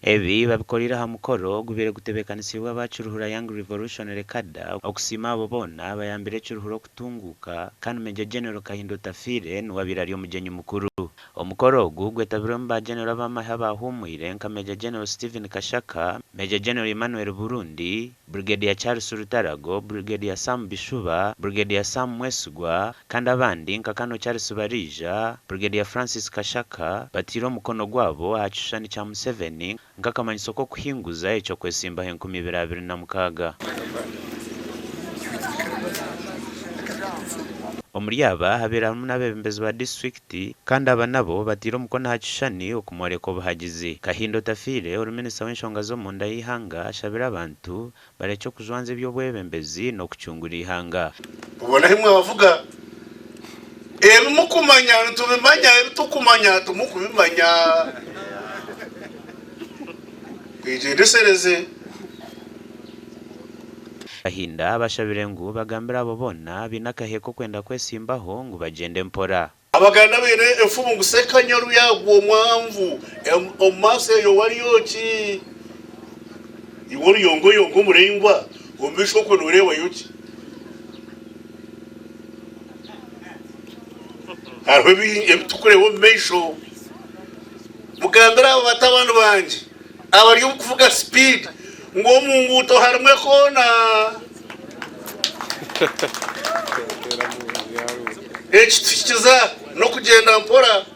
Ebi babikoreire aha mukoro ogubaire gutebeekanisiibwe aba Kiruhura Young Revolutionary Cadre okusiima abo boona abayambire Kiruhura okutunguuka kandi Major General Kahinda Otafiire niwe abaire ari omugyenyi mukuru. Omukoro ogu gwetabirwemu ba Genero ab'amahe abahuumwire nka Major General Stephen Kashaka, Major General Emmanuel Burundi, Brigadier Charles Rutarago, Brigadier Sam Bishuba, Brigadier Sam Mwesigwa kandi abandi nka Colonel Charles Bariija, Brigadier Francis Kashaka bataire omukono gwabo aha kishushani kya Museveni nk'akamanyiso k'okuhinguza eky'okwesimbaho 2026. Omuri aba habaire harimu n'abeebembezi ba disiturikiti kandi aba nabo bataire omukono aha kishushani okumworeka obuhagizi. Kahinda Otafiire ori minisita w'enshonga z'omunda y'eihanga ashabire abantu barekye okujwanza eby'obwebembezi n'okucungura eihanga. Obwo nahi mwavuga, Ebi mukumanya nitubimanya, ebi tukumanya timukubimanya. Mwegyendesereze. Kahinda abashabire ngu bagambire abo boona abaine akahe k'okwenda kwesimbaho ngu bagyende mpora. Abaganda baine enfumu ngu Sekanyaru yaagwa omwanvu, omu maaso eyo wariyo ki? Iwe oruyongoyongo omuraingwa, omu maisho okwo nooreebayo ki? Hariho ebi turikureeba omu maisho. Mugambire abo batabani bangye abari omu kuvuga sipiidi ngu omu nguuto harimu ekoona. Ekituhikiza n'okugyenda mpora.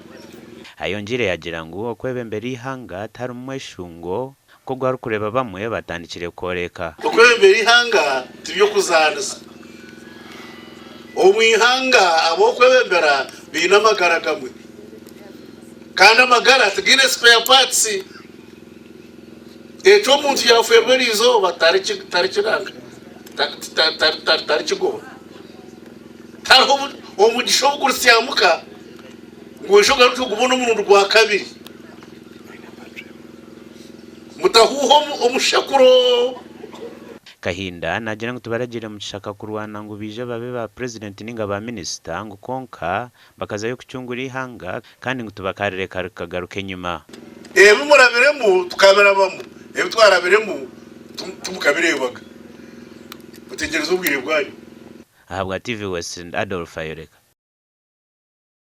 Ayongyeire yaagira ngu okwebembera eihanga tiharimu mweshungo nk'ogu arikureeba bamwe batandikire kworeka. Okwebembera eihanga tiby'okuzaanisa. Omu ihanga ab'okwebembera baine amagara gamwe. Kandi amagara tigaine spare parts. Ekyo omuntu yaafeerwa eri izooba tarikiranga, tarikigoba. Tihariho omugisha obu guritsyamuka ngu oije ogarukye ogubone omurundi gwa kabiri. Mutahuuha omushekuro. Kahinda naagira ngu tibaragiire mu kishaka kurwana ngu baije babe ba purezidenti ninga ba minisita ngu kwonka Bakazayo kucungura eihanga, kandi ngu tibakarireka rikagaruka enyima. Ebi murabiremu tukabirabamu, ebi twarabiremu timukabireebaga. Mutegyereze obwire bwanyu. Ahabwa TV West, Adolf Ayoreka.